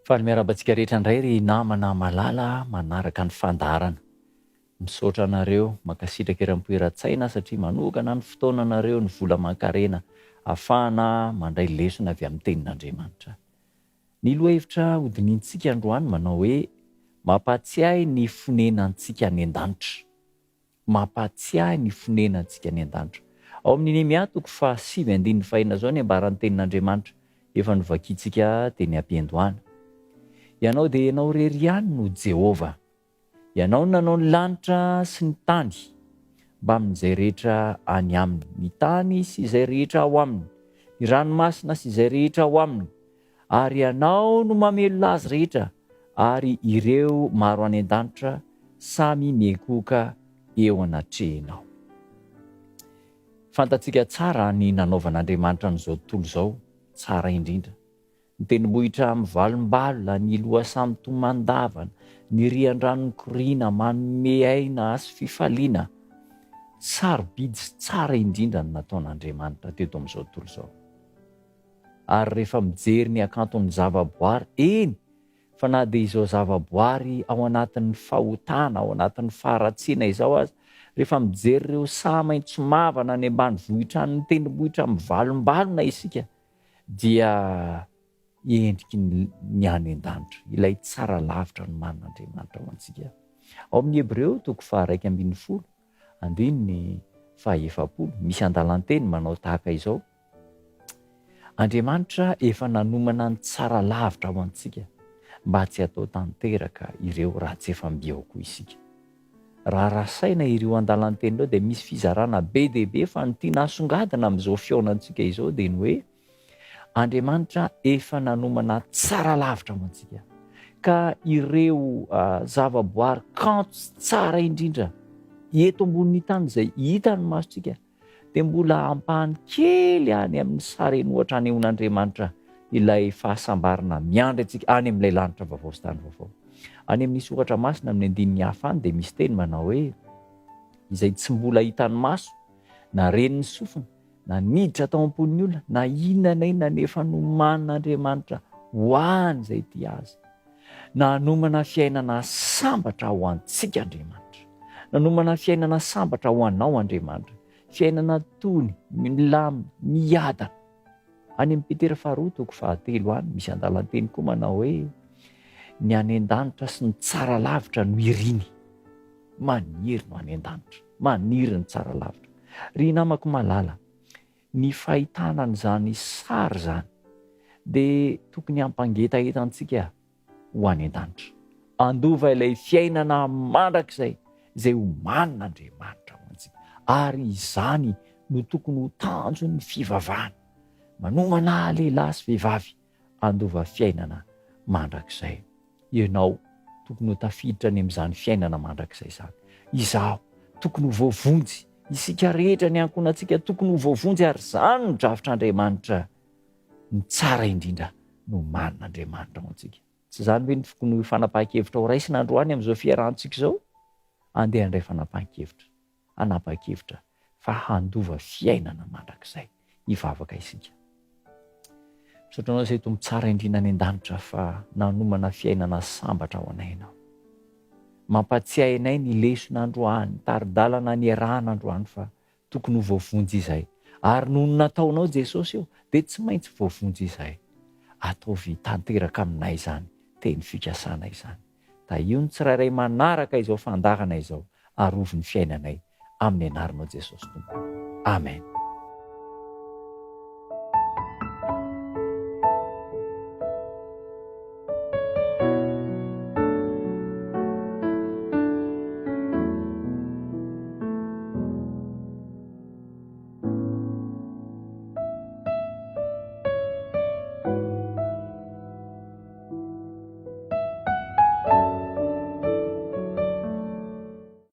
Faly miarahaba antsika rehetra indray ry namana malala manaraka ny fandaharana. Misaotra anareo, mankasitraka eram-po eran-tsaina satria manokana ny fotoananareo, ny vola aman-karena ahafahana mandray lesona avy amin'ny tenin'Andriamanitra. Ny lohahevitra hodinihintsika androany manao hoe Mampahatsiahy ny fonenantsika any an-danitra. Mampahatsiahy ny fonenantsika any an-danitra. Ao amin'ny Nehemia toko fahasivy andininy fahenina izao ny ambaran'ny tenin'Andriamanitra efa novakintsika teny am-piandohana. Ianao dia ianao irery ihany no Jehovah. Ianao no nanao ny lanitra sy ny tany, mbamin'izay rehetra any aminy, ny tany sy izay rehetra ao aminy, ny ranomasina sy izay rehetra ao aminy, ary Ianao no mamelona azy rehetra, ary ireo maro any an-danitra samy miankohoka eo anatrehinao. Fantatsika tsara ny nanaovan'Andriamanitra an'izao tontolo izao tsara indrindra. Ny tendrombohitra mivalombalona, ny lohasaha mitomandavana, ny rian-drano mikoriana manome aina sy fifaliana. Sarobidy sy tsara indrindra ny nataon'Andriamanitra teto amin'izao tontolo izao. Ary rehefa mijery ny hakanton'ny zavaboary, eny fa na dia izao zavaboary ao anatin'ny fahotana, ao anatin'ny faharatsiana izao aza, rehefa mijery ireo saha maitso mavana any ambanivohitra any, ny tendrombohitra mivalombalona isika, dia endriky ny any an-danitra, ilay tsara lavitra nomanin'Andriamanitra ho antsika. Ao amin'ny Hebreo toko faha-11, andininy faha-40, misy andalan-teny manao tahaka izao, Andriamanitra efa nanomana ny tsara lavitra ho antsika mba tsy hatao tanteraka ireo raha tsy efa mby ao koa isika. Raha rasaina ireo andalan-teny ireo dia misy fizarana be dia be fa ny tiana asongadina amin'izao fihaonantsika izao dia ny hoe Andriamanitra efa nanomana tsara lavitra ho antsika ka ireo zavaboary kanto sy tsara indrindra eto ambonin'ny tany izay hitan'ny masontsika dia mbola ampahany kely any amin'ny sary an'ohatra anehoan'Andriamanitra ilay fahasambarana miandry antsika any amin'ilay lanitra vaovao sy tany vaovao. Any amin'ny soratra masina amin'ny andininy hafa any dia misy teny manao hoe izay tsy mbola hitan'ny maso na ren'ny sofina na niditra tao am-pon'ny olona na inona na inona nefa nomanin'Andriamanitra ho an'izay tia azy. Nanomana fiainana sambatra ho antsika Andriamanitra. Nanomana fiainana sambatra ho anao Andriamanitra. Fiainana tony, milamina, miadana. Any amin'ny Petera faharoa toko fahatelo any misy andalan-teny koa manao hoe ny any an-danitra sy ny tsara lavitra no iriny. Maniry no any an-danitra, maniry ny tsara lavitra. Ry namako malala, Ny fahitana an'izany sary izany dia tokony hampangetaheta antsika ho any an-danitra, handova ilay fiainana mandrakizay izay omanin'Andriamanitra ho antsika. Ary izany no tokony ho tanjon'ny fivavahana, manomana lehilahy sy vehivavy handova fiainana mandrakizay. Ianao tokony ho tafiditra any amin'izany fiainana mandrakizay izany. Izaho tokony ho voavonjy. Isika rehetra ny ankohonantsika tokony ho voavonjy ary izany no drafitr'Andriamanitra. Ny tsara indrindra no omanin'Andriamanitra ho antsika. Tsy izany ve no tokony ho fanapahan-kevitra ho raisina androany amin'izao fiarahantsika izao? Andeha handray fanapahan-kevitra. Hanapa-kevitra fa handova fiainana mandrakizay. Hivavaka isika. Misaotra anao izay Tompo tsara indrindra any an-danitra fa nanomana fiainana sambatra ho anay ianao. Mampatsiahy anay ny lesona androany, tari-dalana niarahana androany fa tokony ho voavonjy izahay. Ary noho ny nataonao Jesosy eo dia tsy maintsy voavonjy izahay. Ataovy tanteraka aminay izany teny fikasana izany. Tahio ny tsirairay manaraka izao fandaharana izao, arovy ny fiainanay, amin'ny anaranao Jesosy Tompo. Amen.